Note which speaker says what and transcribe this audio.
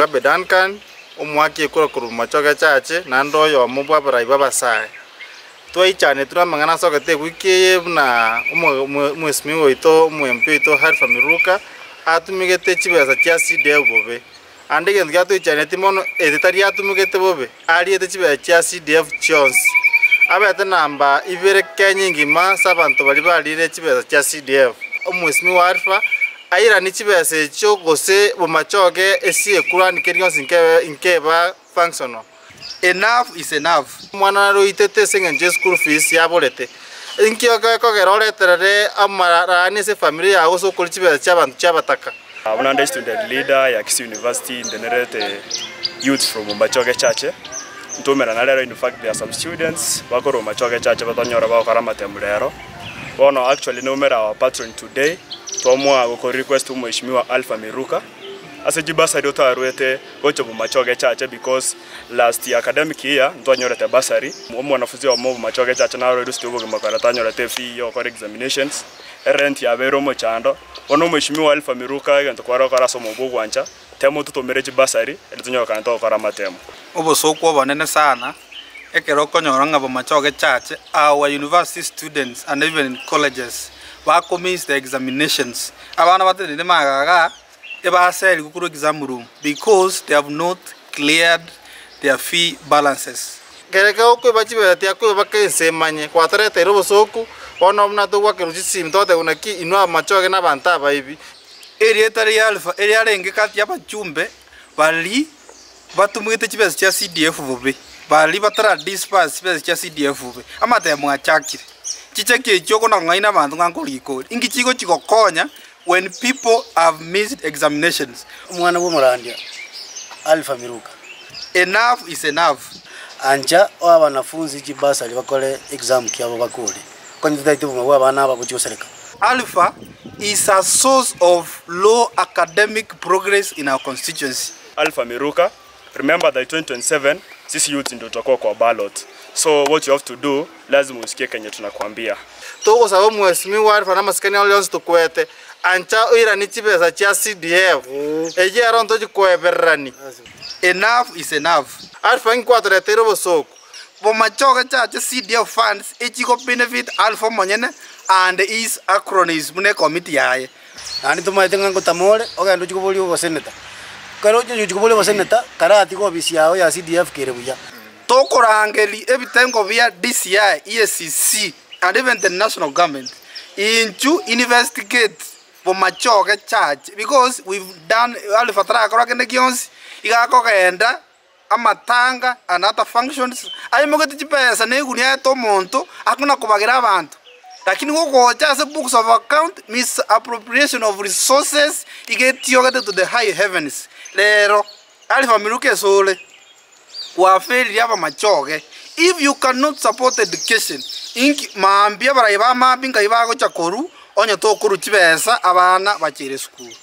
Speaker 1: Abe Duncan, omoaki ekura korwa Bomachoge Church, naende oyomo bw'abarai b'abasae. Twaichanetwe namang'ana asogete ewiki eye buna omwesimigwa oito omo-MP oito Alpha Miruka atumegete chibesa chia CDF bobe. Ande egento giatoichanetie mono ere tari atumegete bobe, ariete chibesa chia CDF chionsi. Abete namba ibere Kenya engima ase abanto baria barire chibesa chia CDF. Omwesimigwa Alpha airanie chibesa echio gose bomachoge esie ekurani keria gionsi nkeba functional.
Speaker 2: Enough is enough.
Speaker 1: Omwana nare oitete ase engencho ye school fees yaborete. Inki gekogera oreterere amarani ase efamiri yago gose okoria chibesa chiabanto chiabataka?
Speaker 3: Buna nde student leader ya Kisii University ntenerete youth from Bomachoge Church, ntomerana rero in fact there are some students bakorwa Bomachoge Church batanyora bagokora amatemu rero. Bono actually naumera our patron today, twamoa goko request omweshimiwa Alpha Miruka, ase chibursary otarwete gocha Bomachoge Church because last academic year ntwanyorete bursary, omwanafunzi oyomo Bomachoge Church naroirusete obogima kare tanyorete efee yogokora examinations, erent yabeire omochando, bono omweshimiwa Alpha Miruka egento kware gokora ase omoyo bwogwancha, temo ototomere chibursary erio tonyore kare togokora amatemo.
Speaker 2: Obosooku obonene sana ekero okonyora ng'a Bomachoge Church, our university students and even colleges bako miss the examinations. Abana batenenire magega igaa ebaserigwe korwa exam room because they have not cleared their fee balances.
Speaker 1: Kere kegokoiba chibesa tiakoiba baka ense emanye, gwatoreteire obosooku, bono buna togwakerwa chisimi togotebigwa naki inwe abamachoge na abanto abaibi.
Speaker 2: Erieta ria Alpha eriarenge gati y'abachumbe baria batumegete chibesa chia CDF bobe, baria batara disburse chibesa chia CDF bobe, amatemo achakire. Chicheki echio okona kong'aina abanto ng'a nkorika ore, inki chigochi gokonya when people have missed examinations?
Speaker 4: Omwana bw'omorandia Alpha Miruka.
Speaker 2: Enough is enough.
Speaker 4: Ancha oe abanafunzi chibasari bakore exam kiabo bakore, konye totaete obogima bwa abana aba gochia gosereka.
Speaker 2: Alpha is a source of low academic progress in our constituency.
Speaker 3: Alpha Miruka, remember that 2027 sisi youth ndio tutakuwa kwa ballot so what you have to do lazima usikie kenye tunakuambia.
Speaker 1: Togosaba omwesimigwa Alpha namasikani aria onsi tokwete, ancha oiranie chibesa chia CDF, eyio ero ntochi koebererani.
Speaker 2: Enough is enough.
Speaker 1: Alpha inki kwatoreteire obosooku?
Speaker 2: Bomachoge chache CDF funds echigo benefit Alpha omonyene and his acronies buna ekomiti yaye.
Speaker 4: Naende tomaete ng'a ngotama ore, ogende ochie koboria oboseneta. Ekero ogochia koboria oboseneta, karatiga ofisi yao ya CDF kere buya.
Speaker 2: Tokorangeria ebitengo bia DCI, EACC and even the national government inchu investigate Bomachoge church because we've done Alpha tarakora kende gionsi iga akogenda amatanga and other functions aimogetie chibesa na egunia aete omonto akona kobagera abanto lakini gogocha ase books of account misappropriation of resources iga etiogete to the high heavens. Rero Alpha Miruka esore kwaferirie abamachoge if you cannot support education inki mambia abarai ba mambia nkai bagocha korwa onye tokorwa chibesa abana bachere esukuru.